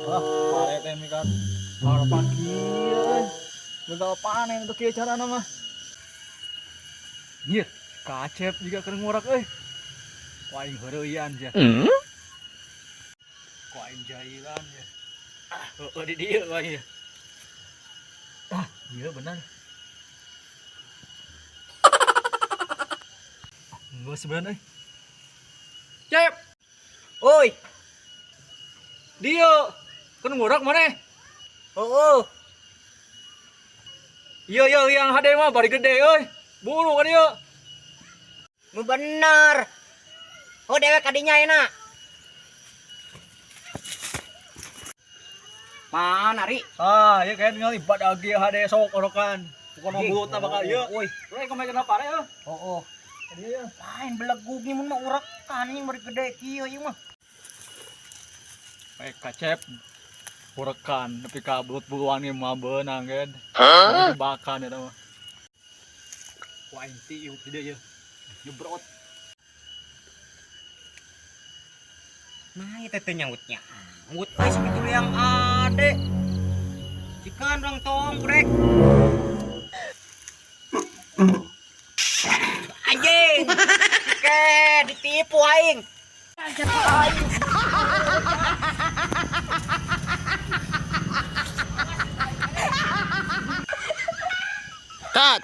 Wah, pare teh mikat harapan kieu euy. Gagal panen tuh kieu carana mah. Nyir, kacep juga keur ngurak euy. Ku aing heureuyan sia. Ku aing jailan ya. Ah, heueuh di dieu ku aing. Ah, iya bener. Ah, geus sebenarnya euy. Cep, Oi, dieu. Keur ngurak maneh? oh, oh. Iya iya yang hade mah bari gede euy. Buru ka dieu. Nu bener. Oh, dewek kadinya enak. Mana, Ri? Ah, iya kayak ningali badag ieu hade sok orokan. Bukan mah bulutna bakal ieu. Oi. Rek kumaha kenapa pare euy. Oh, oh. Ka dieu ya. Lain belegug nih mun mah urakan anjing bari gede kieu ieu mah. Baik kacep. Urekan nepi ka bulut buluan ge mah beunang gen. Hah? Jebakan eta mah. Ku aing tiup di dieu. Nyebrot. Nah, ieu teh nyautnya. Ngut euy sakitu yang ade. Cikan rong tong brek. Anjing. Cike ditipu aing. Cut.